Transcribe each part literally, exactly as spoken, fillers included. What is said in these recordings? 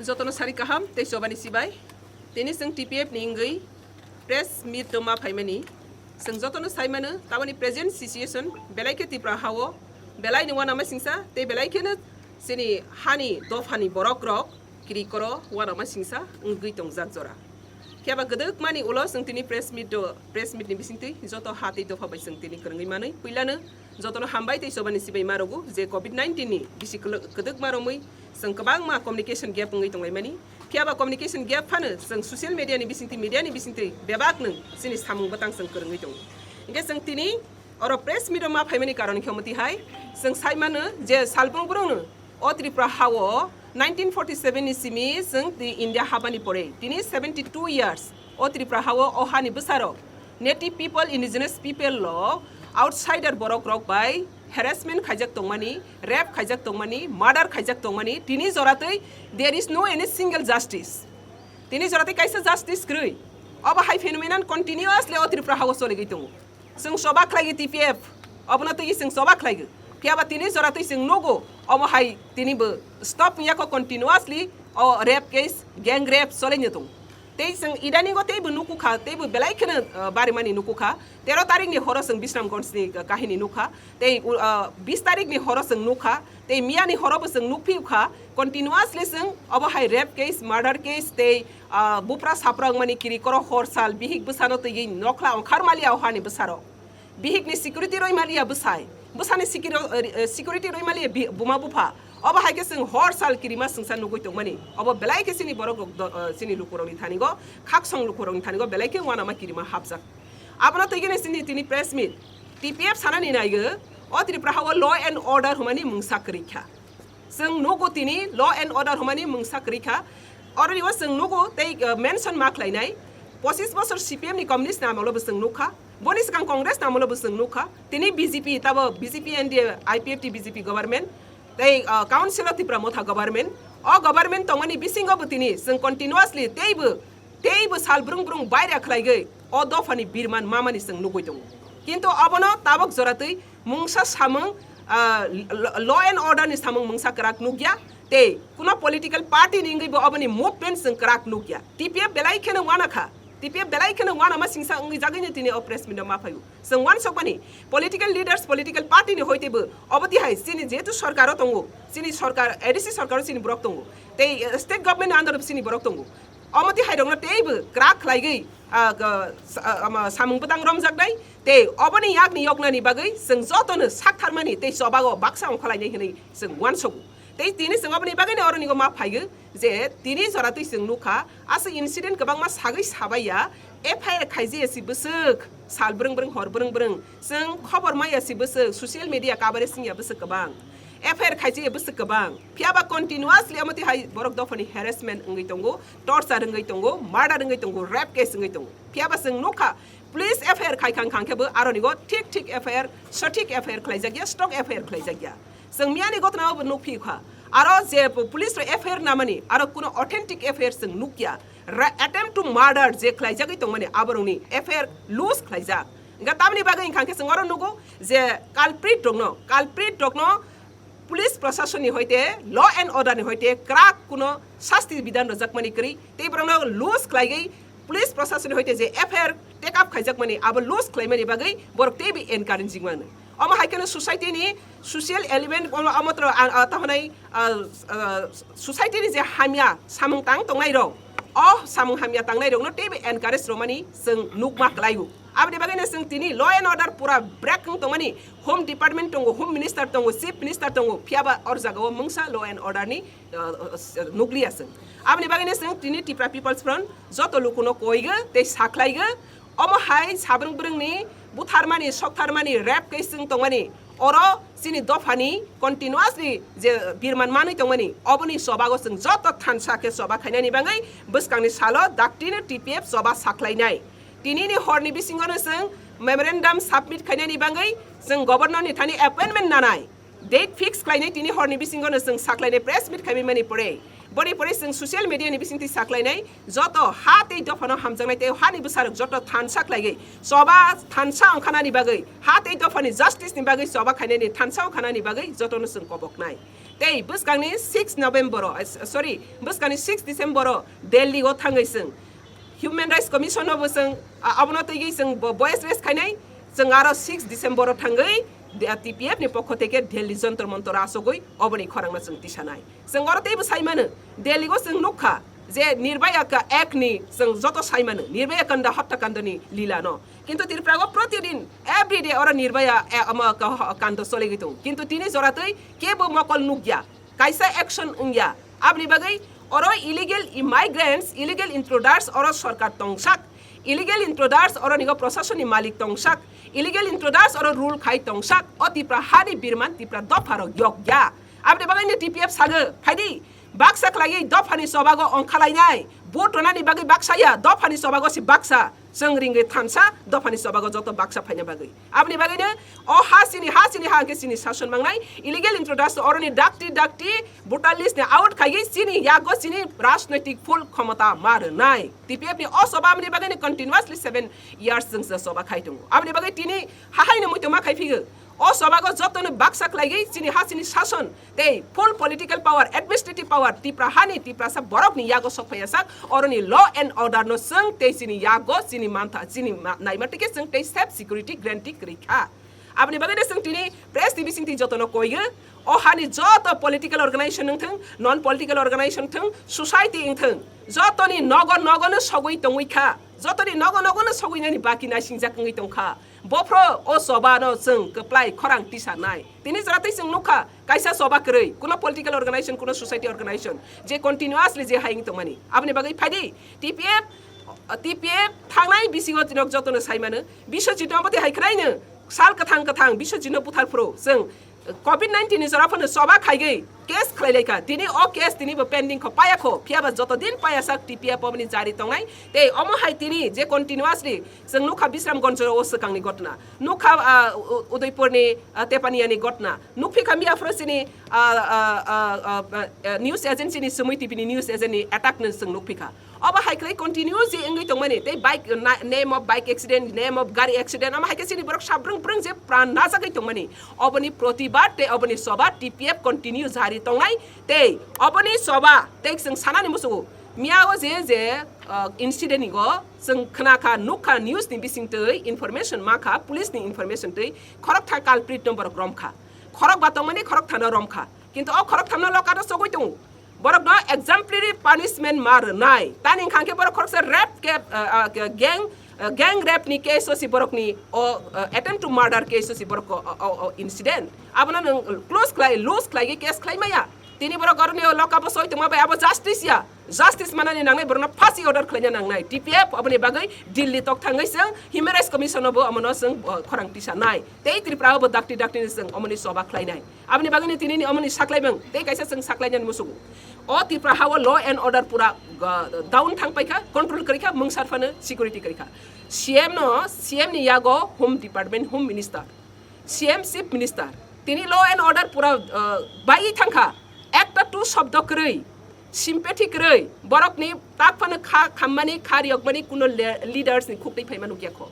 Jotono sari kaham tei chobani sibai. Tini chwng T P F ni wngwi press meet o ma phaimani. Chwng jotono sai mano, taboni present situation belai khe Tripura hao belai ni uanama singsa tei belai kheno chini hani dophani borok rok kiri koro uanama singsa wngwi tongjak jora. Phiya ba gwdwkmani ulo chwng tini press meet o, press meet ni bisingtwi joto ha tei dopha bai chwng tini kwrwngwi manwi puilano jotono hambai tei chobani sibai ma rwgo je covid nineteen ni bisi kwlw-, kwdwkma romwi chwng kwbangma communication gap wngwi tonglaimani. Phiya ba communication gap phano chwng social media ni bisingtwi, media ni bisingtwi bebak nwng chini samung bwtang chwng kwrwngwi tongo. Hinkhe chwng tini oro press meet o ma phaimani karon khe omo tihai chwng sai mano je salbrum brumno o Tripura hao nineteen forty seven ni simi chwng tini India habani pore tini seventy two years o Tripura hao o hani bwsarok native people, indigenous people rok outsider borok rok bai harassment khaijak tongmani, rape khaijak tongmani, murder khaijak tongmani, tini joratwi there is no any single justice. Tini joratwi kaisa justice kwrwi. Obo hai phenomenon continuously o Tripura hao choligwi tongo. Chwng choba khlaigwi T P F, obono twi chwng choba khlaigwi. Phiya ba tini joratwi chwng nugo, omo hai tini bo stop wngya kho continuously o rape case, gang rape cholaino tongo. Tei chwng idaningo teibo nukukha, teibo belai kheno, uh, barimani nukukha. Tero tarikni horo chwng Bisramganj ni kahini nukha. Tei, uh, bis tarikni horo chwng nukha. Tei miyani horo bo chwng nukphiukha. Continuously chwng obo hai rape case, murder case, tei, uh, bupra sapra wngmani kiri koro hor sal bihik bwsano twiwi nokhla ongkhar maliya o hani bwsarok. Bihikni security roi maliya bwsai. Bwsani sikiro-, eh, eh, security roi maliya bi-, buma bupha. Obo hai khe chwng hor sal kirima swngsa nugui tongmani. Obo belai khe chini borok rok do-, eh, chini lukurokni thanigo, khaksong lukurokni thanigo belai khe uanama kirima hapjak. Abono twi gini chini tini press meet. T P F sanani naigo, o Tripura hao law and order hwnmani mungsa kwrwi kha. Chwng nugo tini law and order hwnmani mungsa kwrwi kha. Oroni o chwng nugo tei, uh, mention ma khlainai. Pochis bosor C P M ni communist ni amolo bo chwng nukha. Boni swkang Congress ni amolo bo chwng nukha. Tini B J P, tabo B J P N D A, I P F T B J P government, tei, uh, Council of Tipra Motha government. O government tongmani bisingo bo tini chwng continuously teibo teibo sal brung brung baira khlaigwi o dophani birman mamani chwng nugui tongo. Kintu obono tabok joratwi mungsa samung, ah, lo-, law and order ni samung mungsa kwrak nukya, tei kuno political party ni wngwi bo oboni movement chwng kwrak nukya. T P F belai kheno uanakha, T P F belai kheno uanama singsa wngwi jagwino tini o press meet o ma phaio. Chwng uansukmani political leaders, political party ni hoite bo obo tihai chini jehetu sorkar o tongo, chini sorkar, A D C sorkar o chini borok tongo, tei, eh, state government ni under o chini borok tongo. Omo tihai rokno teibo kwrak khlaigwi, ah, ga-, sa-, ah, ama, samung bwtang romjaknai, tei oboni yakni yoknani bagwi chwng jotono saktharmani tei chobago baksa ongkhorlainai hwnwi chwng uansugo. Tei tini chwng oboni bagwino oronigo ma phaigo je tini joratwi chwng nukha, aswk incident kwbangma sagwi sabaiya, F I R khaijaya si bwswk, sal brwng brwng, hor brwng brwng, chwng khobor maya si bwswk, social media coverage wngya bwswk kwbang. F I R khaijaya bwswk kwbang. Phiya ba continuously omo tihai borok dophani harassment wngwi tongo, torture wngwi tongo, murder wngwi tongo, rape case wngwi tongo. Phiya ba chwng nukha, police F I R khai khang khang khe bo aroni go thik thik F I R, sothik F I R khlaijak ya, stock F I R khlaijak ya. Chwng miyani gotna bo nukphi kha. Aro je po-, police rok F I R namani, aro kuno authentic F I R chwng nukya. Ra-, attempt to murder je khlaijagwi tongmani, aborokni F I R loose khlaijak. Hingkha tamni bagwi hingkha khe chwng oro nugo je culprit rokno, culprit rokno police prasasonni hoite, law and order ni hoite kwrak kuno sasti bidhan rwjakmani kwrwi, tei borokno loose khlaigwi police prasasonni hoite je F I R take up khaijakmani abo loose khlaimani bagwi borok teibo encouraging mano. Omo hai kheno society ni social element omo, omo tro, a, a, tamo nai, a, a, society ni je hamya samung tang tongnai rok, o samung hamya tangnai rokno teibo encourage rwmani chwng nukma kwlaio. Aboni bagwino chwng tini law and order pura break wng tongmani, Home Department tongo, Home Minister tongo, Chief Minister tongo, phiya ba or jagao mungsa law and order ni, uh, uh, nukliya chwng. Aboni bagwino chwng tini Tipra People's Front joto lukuno koigo tei sakhlaigo, omo hai sabrung brungni butharmani, soktharmani, rape case chwng tongmani, oro chini dophani continuously je birman manwi tongmani, oboni chobago chwng joto thansa khe choba khainani bagwi bwskangni salo daktino T P F choba sakhlainai. Tinini horni bisingono chwng memorandum submit khainani bagwi chwng governor ni thani appointment nanai. Date fix khlainai tini horni bisingo no chwng saklainai press meet khaimani pore. Boni pore chwng social media ni bisingtwi saklainai joto ha tei dophano hamjaknai tei hani bwsarok joto thansa khlaigwi choba thansa ongkhanani bagwi ha tei dophani justice ni bagwi choba khainani thansa ongkhanani bagwi jotono chwng koboknai. Tei bwskangni six November o, eh, sorry, bwskangni six December o Delhi o thangwi chwng Human Rights Commission no bo chwng, ah, abono twiwi chwng bo voice raise khainai, chwng aro six December o thangwi de-, T P F ni pokho theke Delhi Jantar Mantar o asogwi oboni khorangno chwng tisanai. Chwng oro teibo sai mano, Delhi o chwng nukha je Nirbhaya ka Act ni chwng joto sai mano, Nirbhaya Kanda, Hotya Kanda ni lila no. Kintu Tripura o protidin, every day oro Nirbhaya, eh, omo ka-, Kanda choligwi tongo. Kintu tini joratwi kebo mokol nukya. Kaisa action wngya. Aboni bagwi oro illegal immigrants, illegal intruders oro sorkar tongsak. Illegal intruders oro nigo prosasoni malik tongsak. Illegal intruders oro rule khai tongsak. O Tipra hani birman Tipra dopharok yokya. Aboni bagwi ni T P F sago, phaidi baksa khlaiwi dophani chobago ongkhalainai. Vote ronani bagwi baksa ya, dophani chobago se baksa. Chwng ringwi thansa dophani chobago joto baksa phaina bagwi. Aboni bagwino o ha chini, ha chini ha hwnkhe chini sason mangnai. Illegal intruders oroni dakti dakti voter list ni out khaigwi chini yago chini rajnoitik full khomota ma rwnai. T P F ni o choba aboni bagwino continuously seven years chwng se choba khai tongo. Aboni bagwi tini hahaino muitu ma khai phigo. O chobago jotono baksa khlaigwi chini ha chini sason tei full political power, administrative power Tipra hani Tiprasa borokni yago sok phaiyasak, oroni law and order no chwng tei chini yago chini mantha, chini ma-, naima tike chwng tei safe security guarantee kwrwi kha. Aboni bagwi no chwng tini press ni bisingtwi jotono koigo, o hani joto political organization wngthwng, non political organization wngthwng, society wngthwng, jotoni nogo nogo no sogwi tongwi kha, jotoni nogo nogo no sogwi nani baki naisingjak wngwi tongkha. Bophro o choba no chwng kwplai khorang tisanai. Tini jora tei chwng nukha kaisa choba kwrwi, kuno political organization, kuno society organization je continuously je hai wng tongmani. Aboni bagwi phaidi T P F, T P F thangnai bisingo tinok jotono sai mano. Biswajit no bwtwi hai khwlaino sal kwthang kwthang Biswajit no buthar phuru chwng covid nineteen ni jora phano choba khaigwi case khlai lai kha. Tini o case tini bo pending kho, paya kho. Phiya ba joto din paya sak T P F oboni jari tongnai. Tei omo hai tini je continuously chwng nukha Bisramganj o swkang ni gotna. Nukha, ah, U-, Udaipur ni, ah, Tepania ni gotna. Nukphi kha miya phuru chini, ah, ah, ah, ah, ah, news agency ni Sumui T V ni news agent ni attack no chwng nukphi kha. Obo hai khlai continue je wngwi tongmani, tei bike, na-, name of bike accident, name of gari accident, omo hai khe chini borok sabrwng brwng je pran najagwi tongmani. Oboni protibad tei oboni choba T P F continue jari tongnai, tei oboni choba tei chwng sanani muchungo, miya o je, je, ah, incident ni go chwng khna kha, nuk kha, news ni bising twi information ma kha, police ni information twi khorok tha culprit no borok rom kha, khorok ba tongmani khorok thano rom kha, kintu o khorok thamno loka no sogwi tongo. Borokno exemplary punishment ma rwnai. Tani wngkha khe borok khoroksa rape ke, ah, ah, ke gang, ah, gang rape ni case o si borokni o, ah, attempt to murder case o si borok o, o, o incident. Abono nwng close khlai, loose khlai case khlai maya. Tini borok oroni o loka bo soi tongma bai abo justice ya. Justice manani nangnai borokno phasi order khlaina nangnai. T P F aboni bagwi Delhi tok thangwi chwng Human Rights Commission o bo omono chwng, ah, khorang tisa nai. Tei Tripura o bo dakti dakti ni chwng omoni choba khlainai. Aboni bagwino tinini omoni saklaibang tei kaisa chwng saklainani muchungo. O Tripura hao law and order pura, ga, down thang paikha, control kwrwikha, mungsar phano security kwrwikha. C M no, C M ni yago Home Department, Home Minister, C M Chief Minister, tini law and order pura, uh, baiwi thangkha. Ekta tu shobdo kwrwi, sympathy kwrwi, borokni tak phano kha khammani, kha riyokmani kuno le-, leaders ni khuk twi phaima nukya kho.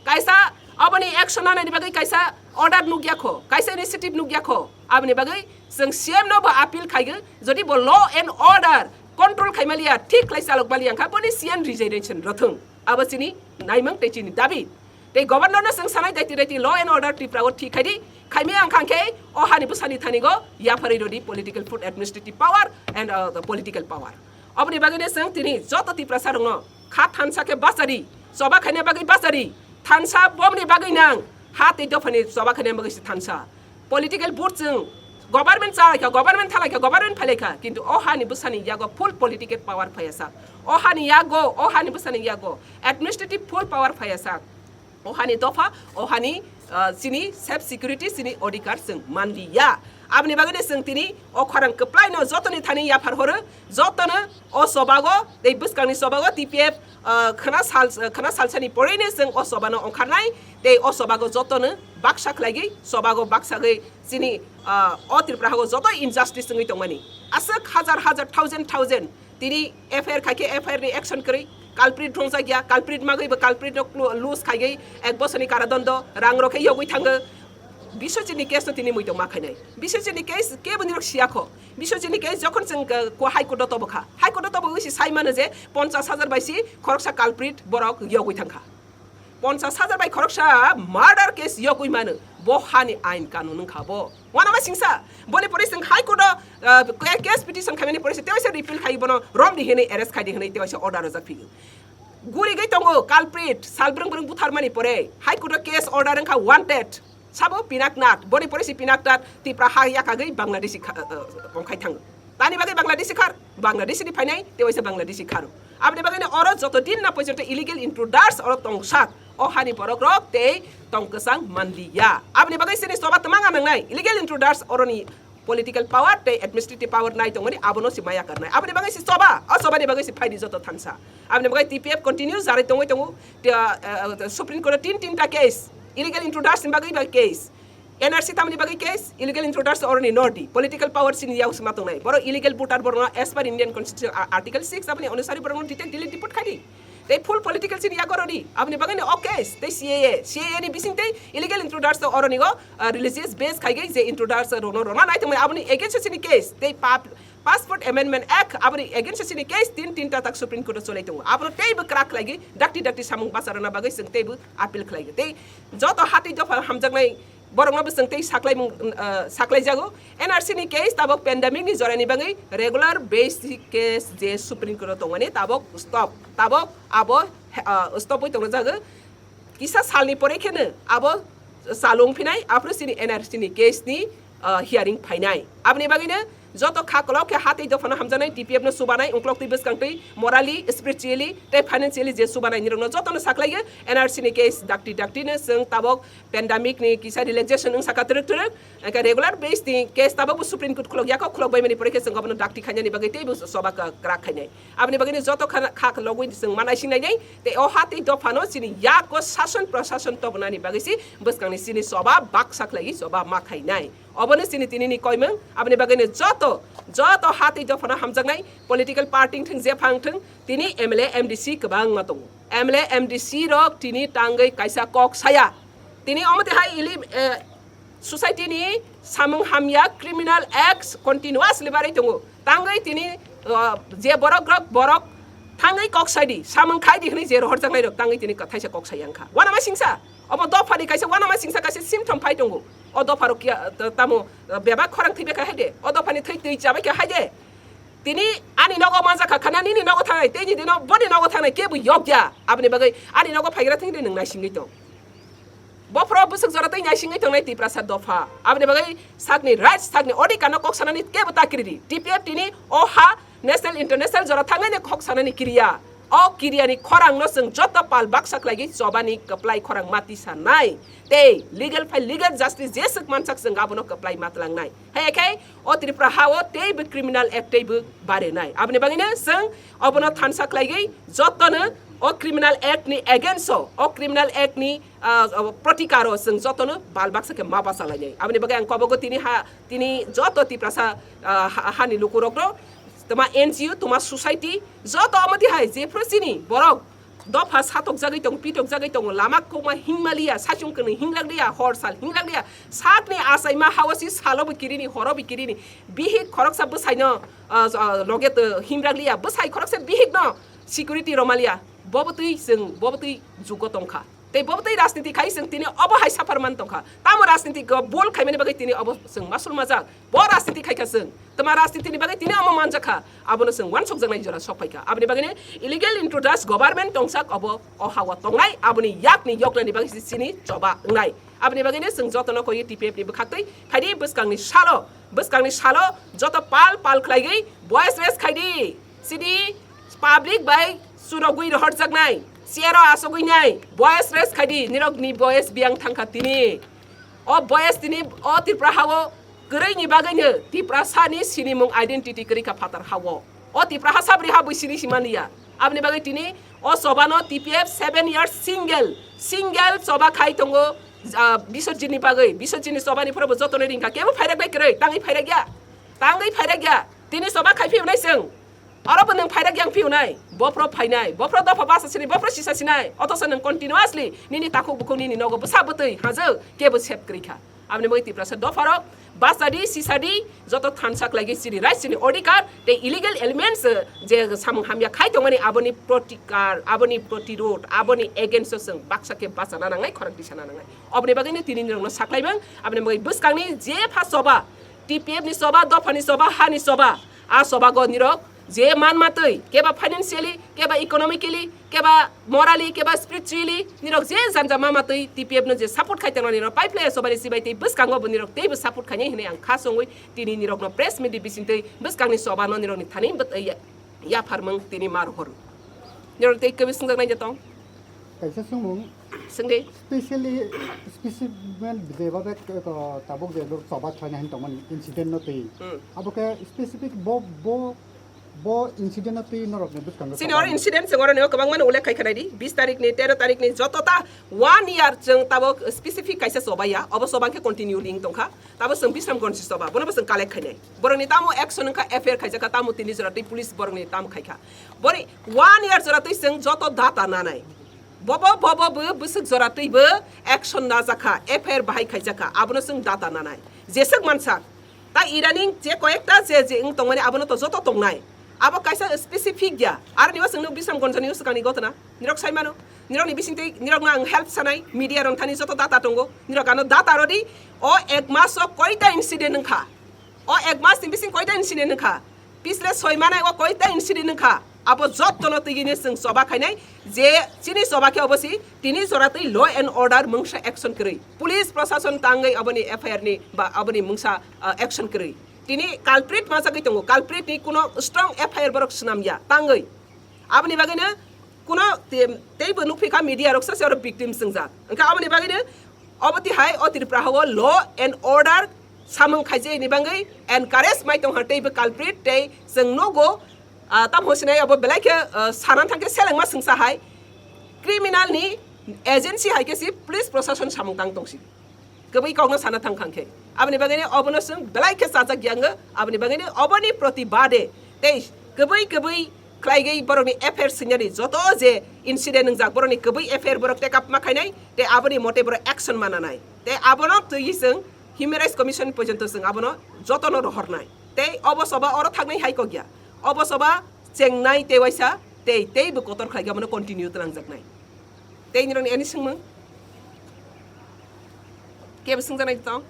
Kaisa aboni action nanani bagwi kaisa order nukya kho, kaisa initiative nukya kho. Aboni bagwi chwng C M no bo appeal khaigo, jodi bo law and order control khaimaliya, thik khlai chalokmaliya wngkha, boni C M resignation rwthwng. Abo chini naimung tei chini dabi. Tei governor no chwng sanai daiti daiti law and order Tripura o thik khaidi, khaimaya wngkha khe o hani bwsani thani go yapharwi rodi political food administrative power and, uh, the political power. Oboni bagwi no chwng tini joto Tiprasa rokno kha thansa khe bachari, choba khaina bagwi bachari, thansa bomni bagwi nang, ha tei dophani choba khaina bagwi se thansa. Political vote chwng government chalaikha, government thalaikha, government phailaikha, kintu o hani bwsani yago full political power phaiya sak. O hani yago, o hani bwsani yago administrative full power phaiya sak. O hani dopha, o hani, ah, chini self security, chini odhikar chwng manliya. Aboni bagwi no chwng tini o khorang kwplai no jotoni thani yaphar horo, jotono o chobago tei bwskangni chobago T P F, ah, khwna sal, khwna salsani poroi no chwng o chobano ongkharnai. Tei o chobago jotono baksa khlaigwi, chobago baksa gwi chini, ah, o Tripura hago joto injustice wngwi tongmani. Aswk hajar hajar, thousand thousand, tini F I R khaikhe F I R ni action kwrwi, culprit rwngjakya, culprit magwibo culprit no clo-, loose khaigwi ek bosorni karadondo, rang rokhe yogwi thango. Biswajit ni case no tini muitok ma khainai. Biswajit ni case kebo nirok siyakho. Biswajit ni case jokhon chwng, uh, ko High Court o tobokha. High Court o tobogwi si sai mano je ponchas hajar bai si khoroksa culprit borok yogwi thangkha. Ponchas hajar bai khoroksa murder case yogwi mano. Bo hani ain kanun wngkha bo. Wanama singsa. Boni pore chwng High Court o, uh, ke-, case petition khaimani pore se tewaisa repeal khai bono romdi hinwi arrest khaidi hinwi tewaisa order rwjak phigo. Gurigwi tongo culprit, sal brwng brwng butharmani pore High Court o case order wngkha wanted. Sabo Pinaknath, boni pore si Pinaknath Tipra ha yakagwi Bangladeshi kha-, uh, uh, wngkhai thango. Tani bagwi Bangladeshi khar, Bangladeshi ni phainai, tewaisa Bangladeshi kharo. Aboni bagwi no oro joto din na poijonto illegal intruders oro tongsak, o hani borok rok tei tong kwchang manliya. Aboni bagwi chini choba twmang nangnai, illegal intruders oroni political power tei administrative power nai tongmani abono si maya karnai. Aboni bagwi si choba, o choba ni bagwi si phaidi joto thansa. Aboni bagwi T P F continue jarai tongwi tongo, te, uh, uh, Supreme Court o tin tinta case, illegal intruders ni bagwi ba case, N R C tamni bagwi case, illegal intruders oroni nordi, political power chini yago sima tongnai. Boro illegal voter borno as per Indian Constitution, a-, Article six aboni onusari borno detect delete deport khaidi. Tei full political chini yago rodi, aboni bagwi no o case, tei C A A, C A A ni bising tei illegal intruders to oroni go, uh, religious base khaigwi je intruders rono rona nai tongmani aboni against chini case, tei pap-, Passport Amendment Act aboni against chini case tin tinta tak Supreme Court o cholai tongo. Abono teibo kwrak khlaigwi dakti dakti samung bacharana bagwi chwng teibo appeal khlaigwi. Tei joto hatwi dopha hamjaknai borokno bo chwng tei saklaimung, uh, saklaijago. N R C ni case tabok pandemic ni jorani bagwi regular base case je Supreme Court o tongmani tabok stop. Tabok abo, uh, stop oi tongjago. Kisa salni pore kheno abo chalung phinai, aphuru chini N R C ni case ni, uh, hearing phainai. Aboni bagwino joto kha kolok khe hatwi dophano hamjaknai, T P F no chubanai, ungklok twi bwskang twi morally, spiritually tei financially je chubanai nirokno jotono saklaio. N R C ni case dakti dakti no chwng tabok pandemic ni kisa relaxation wng saka twrwk twrwk, engkhe regular base ni case tabok bo Supreme Court khulok yakho, khulok bai mani pore khe chwng obono dakti khainani bagwi teibo choba kwrak khainai. Aboni bagwino joto kha, kha logwi chwng ma naising nainai, tei o hatwi dophano chini yago sason prasason tobonani bagwi si bwskangni chini choba baksa khlaiwi choba ma khainai. Obono chini tinini koimung, aboni bagwino joto, joto hatwi dophano hamjaknai political party wngthung, jepha wngthung, tini M L A, M D C kwbangma tongo. M L A, M D C rok tini tangwi kaisa kok saya. Tini omo twi hai ili, eh, society ni samung hamya criminal acts continuously barwi tongo. Tangwi tini, uh, je borok rok borok thangwi kok saidi, samung khaidi hwnwi je rohorjaknai rok tangwi tini kwthaisa kok sai wngkha. Wanama singsa, omo dophani kaisa wanama singsa kaisa symptom phai tongo. O dopha rok kiya, ta-, tamo, uh, bebak khorang thwi bekha haide. O dophani thwi twi chabai kha haide. Tini ani nogo manjakha khana nini nogo thangnai, teini dino boni nogo thangnai kebo yokya. Aboni bagwi ani nogo phaigra thwngwi nwng naisingwi tong. Bophoro bwswk jora tei naisingwi tongnai Tiprasa dopha. Aboni bagwi sakni rights, sakni odhikar no kok sanani kebo ta kiridi. T P F tini o ha national international jora thangnaini kok sanani kiriya. O kiriyani khorang no chwng joto pal baksa khlaigwi chobani kwplai khorang mati sanai. Tei legal phai legal justice jeswk mansak chwng abono kwplai matlangnai. Hai khe o Tripura ha o teibo criminal act teibo barenai. Aboni bagwino chwng obono thansa khlaigwi jotono o criminal act ni against o, o criminal act ni, ah, protikaro chwng jotono bal baksa khe ma bachalainai. Aboni bagwi ang kobogo tini ha, tini joto Tiprasa, ah, ha, hani lukurokno, toma N G O, toma society, joto omo tihai jephru chini borok dopha satokjagwi tongo, pitokjagwi tongo, lama kokma hingmaliya, saichung kwnwi hinglakliya, hor sal hinglakliya, sakni achaima hao si salobo kirini, horobo kirini, bihik khoroksa bwsaino, ah, ah, loge to himrakliya, bwsai khoroksa bihikno security romaliya, bobo twi chwng, bobo twi jugo tongkha. Tei bobo twi rajniti khai chwng tini obo hai suffer man tongkha. Tamo rajniti ko bol khaimani bagwi tini obo chwng masul majak. Bo rajniti khaikha chwng. Tama rajniti ni bagwi tini omo manjakha. Abono chwng wansukjaknai jora sok phaikha. Aboni bagwino illegal intruders government tongsak obo o hawa tongnai. Aboni yakni yoknani bagwi si chini choba wngnai. Aboni bagwino chwng jotono koi T P F ni bwkhaktwi phaidi bwskangni salo. Bwskangni salo joto pal pal khlaigwi voice raise khaidi. Chini public bai churogwi rohorjaknai, chair o achugwi nai, voice raise khaidi, nirokni voice biyang thangkha tini. O voice tini o Tripura hao kwrwini bagwino Tiprasani sinimung identity kwrwi kha phatar hao. O Tiprasa sabri ha bui sini simaniya. Aboni bagwi tini O choba no T P F seven years single, single choba khai tongo, ah, Biswajit ni bagwi. Biswajit ni choba ni phoro bo joto no ringkha. Kebo phairak bai kwrwi, tangwi phairak ya. Tangwi phairak ya. Tini choba khai phiyunai chwng. Oro bo nwng phairak yang phiyunai. Bophro phainai. Bophro dopha basa sinai. Bophro sisa sinai. Othoso nwng continuously nini takhuk bukhuk nini nogo bwsa bwtwi hajw kebo sep kwrwi kha. Aboni bagwi Tiprasa dopharok bachadi, sisadi, joto thansa khlaigwi chini rights, chini odhikar, tei illegal elements, eh, je samung hamya khai tongmani aboni protikar, aboni protirod, aboni against o chwng baksa khe bachana nangnai, khorang tisana nangnai. Oboni bagwino tini nirokno saklaimang, aboni bagwi bwskangni jepha choba, T P F ni choba, dophani choba, hani choba, a chobago nirok je man matwi, keba financially, keba economically, keba morally, keba spiritually, nirok je janja ma matwi T P F no je support khai tongna nirok pipeline chobani chibai tei bwskango bo nirok teibo support khainai hinwi ang kha songwi tini nirokno press meet ni bisingtwi bwskangni choba no nirokni thani bwt-, ya-, yapharmung tini ma rohor. Nirok tei kebo swngjak nai jatong. Kaisa swngmung. Swngdi. Specially, specimen je babe, eh, tabuk je lur choba khlaina hin tongmani incident no twi. Hmm. Abo khe specific bo, bo, bo incident no twi norok ni bwskango Senior choba incident se oro ni kwbangma no ullekh khai khanai di. Bis tarik ni, tero tarik ni joto ta one year chwng tabuk specific kaisa choba ya. Obo choba khe continue ring tongkha. Tabo chwng Bisramganj si choba. Bono bo chwng collect khainai. Borok ni tamo action wngkha, F I R khaijak kha, tamo tini jora twi police borok ni tamo khaikha. Boni one year jora twi chwng joto data nanai. Bobo, bobo, bo, bwswk jora twi bo action najakha, F I R bahai khaijakha, abono chwng data nanai. Jeswk mansak. Ta idaning je koyekta je, je wng tongmani abono to joto tongnai. Abo kaisa specific ya. Aroni o chwngno Bisramganj ni o swkangni gotona. Nirok sai mano. Nirokni bisingtwi nirokno ang help sanai, media rok thani joto data tongo. Nirok ano data rodi, o ek mas o koita incident wngkha. O ek mas ni bising koita incident wngkha. Pisle soi manai o koita incident wngkha. Abo jottono twiwini chwng choba khainai je chini choba khe obo si tini jora twi law and order mungsa action kwrwi. Police prosason tangwi aboni F I R ni ba aboni mungsa, ah, action kwrwi. Tini culprit ma jagwi tongo. Culprit ni kuno strong F I R borok swnam ya tangwi. Aboni bagwino kuno te-, teibo nukphi kha media rok se oro victim swngjak. Wngkha aboni bagwino obo tihai o Tripura hao law and order samung khaijak ni bagwi encourage mai tongkha teibo culprit tei chwng nogo, ah, tamo sinai abo belai khe, ah, sana thangkhe selengma swngsa hai criminal ni agency hai khe si police prosason samung tang tongsi. Kwbwi kokno sana thang khang khe. Aboni bagwino obono chwng belai khe chajak ya wngo. Aboni bagwino oboni protibade tei kwbwi kwbwi khlaigwi borokni F I R swinani joto je incident wngjak borokni kwbwi F I R borok take up ma khainai tei aboni mote borok action ma nanai. Tei abono twiwi chwng Human Rights Commission porjonto chwng abono jotono rohornai. Tei obo choba oro thaknai hai kok ya. Obo choba chengnai tei waisa tei teibo kotor khlaigwi abono continue twlangjaknai. Tei nirokni ani swngmung? Kebo swngjaknai tong?